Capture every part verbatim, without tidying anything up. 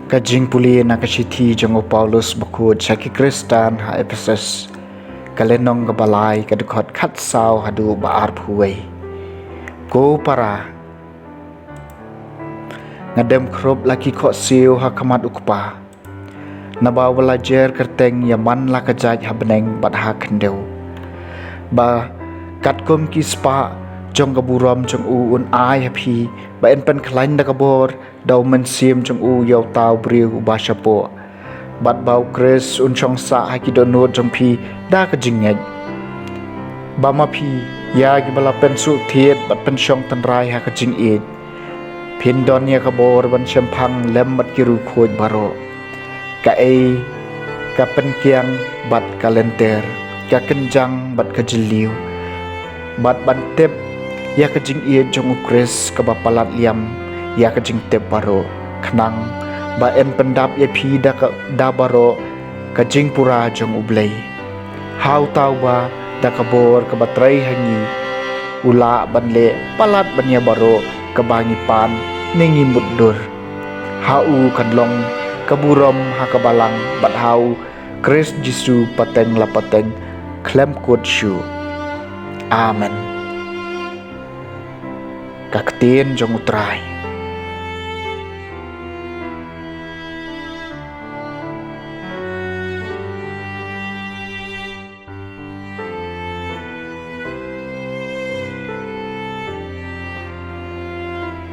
Ka jingpule na ka shithi jong u Paulus bakhuid sha ki Khristan ha Ephesus, ka lynnong kaba lai, ka dkhot khatsaw haduh ba arphew wei. Ko para, nga dem khrup la ki khohsiew ha khmat u Kpa, naba u la jer kyrteng ïa man la ka jait ha bneng bad ha khyndew, ba katkum ki spah jong ka burom jong u un ai ha phi ba yn pynkhlaiñ da ka bor da u Mynsiem jong u ïa uta u briew uba shapoh, bad ba u Khrist un shong sah ha ki dohnud jong phi da ka jingngeit. Ba ma phi, ïa kiba la pynsuhthied bad pynshong tynrai ha ka jingïeit, phin don ïa ka bor ban shemphang lem bad ki riewkhuid baroh, kaei ka pynkiang bad ka lynter, ka kynjang bad ka jylliew, bad ban tip ïa ka jingïeit jong u Khrist kaba palat liam ïa ka jingtip baroh, khnang ba yn pyndap ïa phi da ka, da baroh ka jingpura jong U Blei. Ha uta uba da ka bor kaba trei ha ngi u lah ban leh palat ban ïa baroh kaba ngi pan ne ngi mutdur. Ha u kan long ka burom ha ka balang bad ha u Khrist Jisu pateng la pateng khlem kut shuh. Amen. Ka ktien jong U Trai.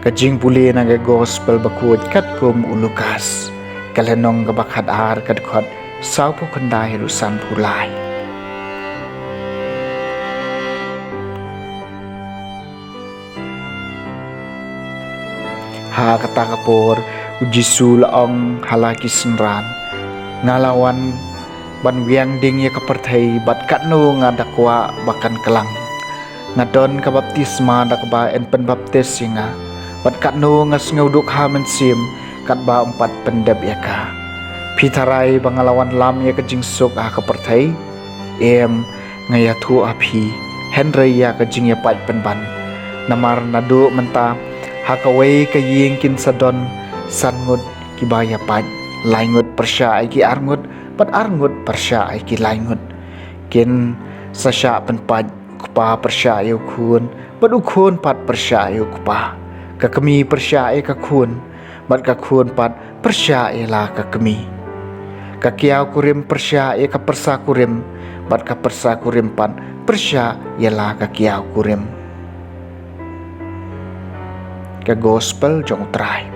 Ka jingpule na ka Gospel bakhuid katkum u Lukas, ka lynnong kaba khatar, ka dkhot sawphew khyndai haduh sanphew lai. Ha kata ka por u Jisu u la ong ha la ki synran, nga la wan ban wiang ding ïa ka pyrthei, bad katno nga da kwah ba kan klang. Nga don ka baptisma da kaba yn pynbaptis ïa nga, bad katno nga sngewdukha mynsiem katba ym pat pyndep ïa ka. Phi tharai ba nga la wanlam ïa ka jingsuk ha ka pyrthei? Em, nga ïathuh ha phi, hynrei ïa ka jingïapait pynban. Namar naduh mynta ha kawei ka ïing kin sa don san ngut kiba ïapait, lai ngut pyrshah ïa ki ar ngut, bad ar ngut pyrshah ïa ki lai ngut. Kin sa shah pynpait, u kpa pyrshah ïa u khun, bad u khun pat pyrshah ïa u kpa. Ka kmie pyrshah ïa ka khun, bad ka khun pat pyrshah ïa la ka kmie. Ka kiaw kurim pyrshah ïa ka pyrsa kurim, bad ka pyrsa kurim pat pyrshah ïa la ka kiaw kurim. Ka Gospel jong U Trai.